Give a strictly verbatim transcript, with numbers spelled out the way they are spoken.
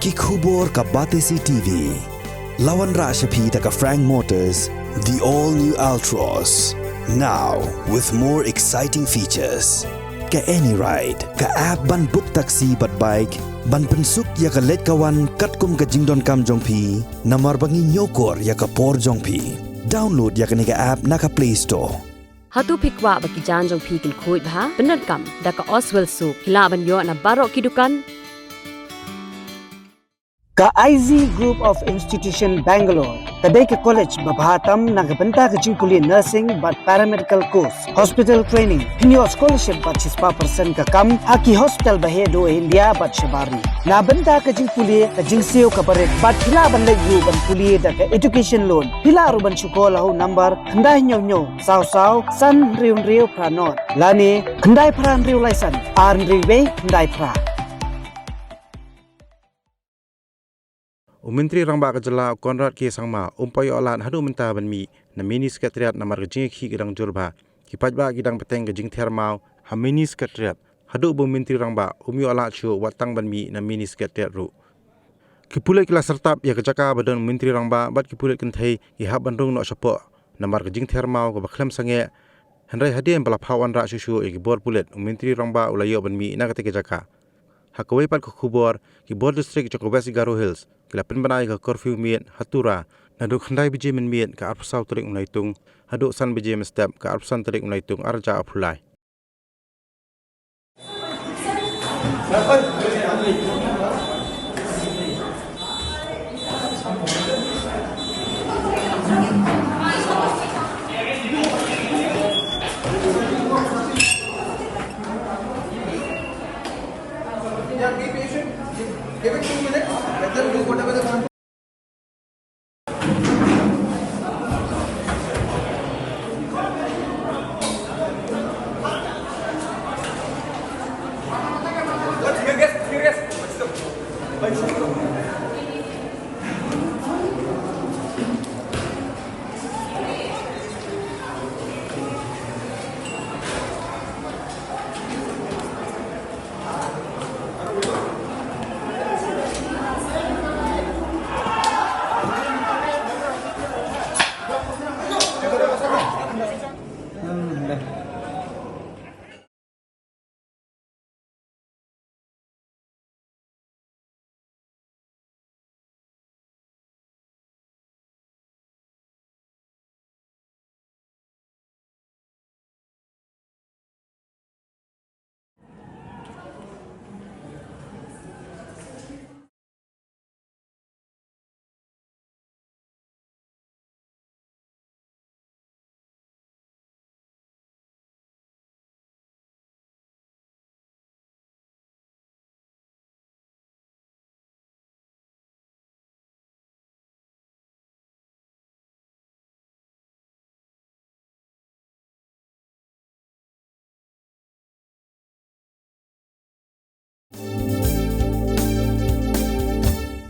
Ki khubor ka Batesi T V. La wanrah sha phi da ka Frank Motors, the all new Altroz. Now with more exciting features. Ka AnyRide, ka app ban book taxi bad bike, ban pynsuk ïa ka leit ka wan katkum ka jingdonkam jong phi, namar ba ngi ñiewkor ïa ka por jong phi. Download ïa kane ka app na ka Play Store. Hato phi kwah ba ki jaiñ jong phi kin khuid bha? Pyndonkam da ka Oswell Soap. Phi lah ban ïoh na baroh ki dukan. Ka I Z Group of Institution Bangalore ka dei ka college ba bha tam na ka bynta ka jingpule nursing bad paramedical course, hospital training, phin ïoh scholarship bad shispah percent ka kam ha ki hospital ba heh duh India bad shabar ri. Na bynta ka jingpule, ka jingsiew ka barit bad phi lah ban leit ruh ban pule da ka education loan. Phi lah ruh ban shu call ha u number khyndai hynñiew hynñiew saw saw san hynriew hynriew phra nod lane khyndai phra hynriew lai san ar hynriew wei khyndai phra. U Myntri Rangbah ka jylla u Conrad K Sangma um pat ïoh lad haduh mynta ban mih na Mini Secretariat namar ka jingïakhih ka dang jur bha. Ki paidbah ki dang bteng ka jingther maw ha Mini Secretariat haduh ba u Myntri Rangbah um ïoh lad shuh wat tang ban mih na Mini Secretariat ruh. Ki pulit ki la syrtap ïa ka jaka ba don u Myntri Rangbah bad ki pulit kynthei ki hap ban rung noh shapoh namar ka jingther maw kaba khlem sangeh. Hynrei hadien ba la phah wanrah shuh shuh ïa ki bor pulit, u Myntri Rangbah u la ïoh ban mih na katei ka jaka. Ha kawei pat ka khubor, ki bor district jong ka West Garo Hills ki la pynbna ïa ka curfew miet ha Tura naduh khyndai baje mynmiet ka arphew saw tarik u Naitung haduh san baje mynstep ka arphew san tarik u Naitung ar hajar arphew lai. Yeah, be patient. Give it two minutes. Let them do whatever they want. Serious, serious.